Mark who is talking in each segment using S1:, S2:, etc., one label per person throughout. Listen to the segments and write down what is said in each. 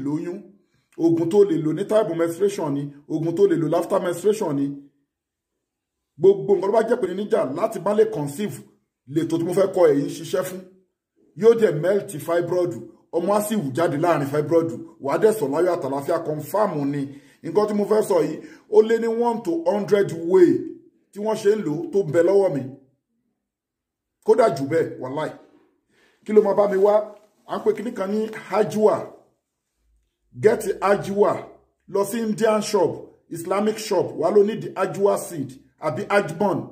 S1: lóyún. Oògùn tó lè lò ní type menstruation ni, oògùn tó lè lò after menstruation ni. Gbogbo nǹkan tó bá jẹ́ pé níjà láti má lè conceive lètò tí mo fẹ́ kọ èyí ń ṣiṣẹ́ fún. Yóò dẹ̀ melt fibroid, ọmọ á sì wù jáde láàrin fibroid, wàá dẹ̀ sọ̀ láyọ̀ àtàlàfíà, confam ni. Nǹkan tí mo fẹ́ sọ yìí ó lé ní 1 to 100 way tí wọ́n ṣe ń lò tó ń bẹ lọ́wọ́ mi, kódà jù bẹ́ẹ̀ wàláì. Kí ló máa bá mi wá? À ń pè kíní kan ní hajwa. Get hajwa, lọ sí Indian shop, Islamic shop, wà ló ní di hajwa seed àbí ajbon,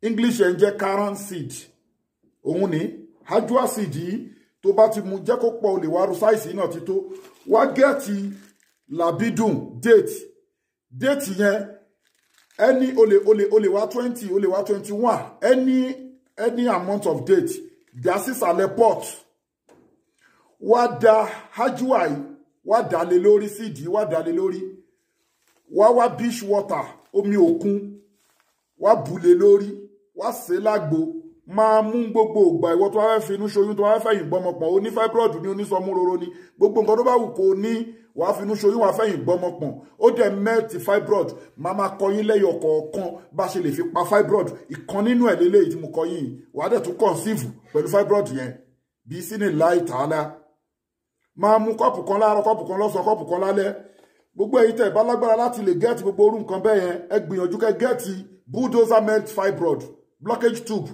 S1: English ẹ̀ ń jẹ́ currant seed. Òun ní hajwa seed yìí, tó bá ti mu jẹ́ kó pọ̀, o lè wá ru sáìsì náà ti tó. Wá gẹ́ẹ̀tì làbídùn date, date yẹn ẹni o lè wá 20, o lè wá 21, any amount of date, dà sísàlẹ̀ pot. Wá da hajwa yìí, wá dà lé lórí, seed wá dà lé lórí. Wá wá beach water, omi òkun, wá bù lé lórí, wá sè lágbo, máa mú gbogbo ògbà. Ìwọ tó wá fẹ́ finú ṣoyún, tó wá fẹ́ fẹ̀yìn gbọ́mọpọ̀n, oní fibroid ní, onísọmúroro ní, gbogbo nǹkan tó bá wù kó ní, wàá finú ṣoyún, wàá fẹ̀yìn gbọ́mọpọ̀n, ó dẹ̀ melt fibroid. Máa máa kọ yín lẹ́yọ̀ kọ̀ọ̀kan bá ṣe lè fi pa fibroid. Ìkan nínú ẹ̀ lélẹ́yìí tí mo kọ yín, wàá dẹ̀ tún conceive pẹ̀lú fibroid yẹn bí sínú láì tààlà. Máa mú kọ́ọ̀pù kan láàárọ̀, kọ́ọ̀pù kan lọ́sàn-án, kọ́ọ̀pù kan lálẹ́. Gbogbo èyí tẹ́ bá lágbára láti lè get gbogbo orú nǹkan bẹ́ẹ̀ yẹn, ẹ gbìyànjú kẹ́ get bulldozer melt fibroid blockage tube,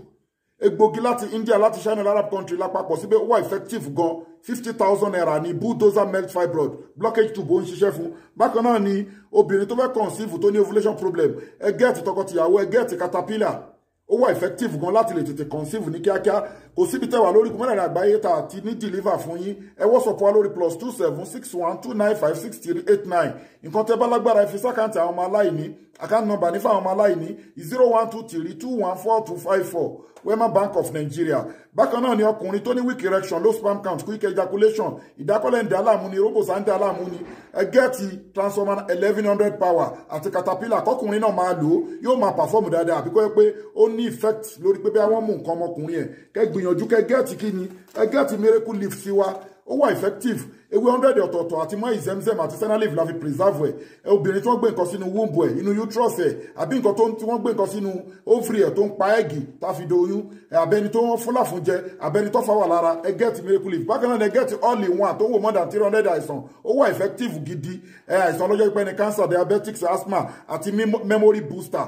S1: egbògi láti India, láti China, Arab country lápapọ̀ síbẹ̀. Ó wà effective gan. ₦50,000 ní bulldozer melt fibroid blockage tube, ó ń ṣiṣẹ́ fún. Bákan náà ni obìnrin tó fẹ́ conceive, tó ní ovulation problem, ẹ get tọkọtìyàwó, ẹ get caterpillar, ó wà effective gan láti lè tètè conceive ní kíákíá. Kò síbi tẹ́wà lórí kùmọ́lẹ̀ àgbáyé tá àti ní deliver fún yín. Ẹ WhatsApp wa lórí +27 61 295 6389. Nǹkan tẹ́ bá lágbára, ẹ fi sí account àwọn ọmọ aláìní. Account number ní fáwọn ọmọ aláìní, 0123214254, Wema Bank of Nigeria. Bákan náà ni ọkùnrin tó ní weak erection, low sperm count, quick ejaculation, ìdákọ́lẹ̀ ń dà láàmú ni, robosa ń dà láàmú ni, ẹ get transformer 1100 power àti caterpillar, kọkùnrin náà máa lò ó, yóò máa perform dáadáa. Àbíkọ́ yẹ pé ó ní effect lórí pé bí wọ́n mú nǹkan ọmọkùnrin ẹ̀, kẹ́ gbìyànjú kẹ́ get kí ni, ẹ get miracle leaf sí wa, ó wà effective. Ewé 100 ọ̀tọ̀ọ̀tọ̀ àti mọ́ ìzẹ́mzẹ́m àti senna leaf la fi preserve ẹ̀. Obìnrin tí wọ́n gbé nǹkan sínú womb ẹ̀, inú uterus ẹ̀, àbí nǹkan tó tí wọ́n gbé nǹkan sínú ovary ẹ̀ tó ń pa egg tá fi doyún ẹ̀, abẹ́ni tó wọ́n fúnlà fún jẹ, abẹ́ni tó fà wà lára, ẹ get miracle leaf. Bákan náà ẹ get all in one tó ń wò more than 300 àìsàn, ó wà effective gidi. Ẹ̀ àìsàn ọlọ́jọ́ pípẹ́ ni cancer, diabetics, asthma àti memory booster.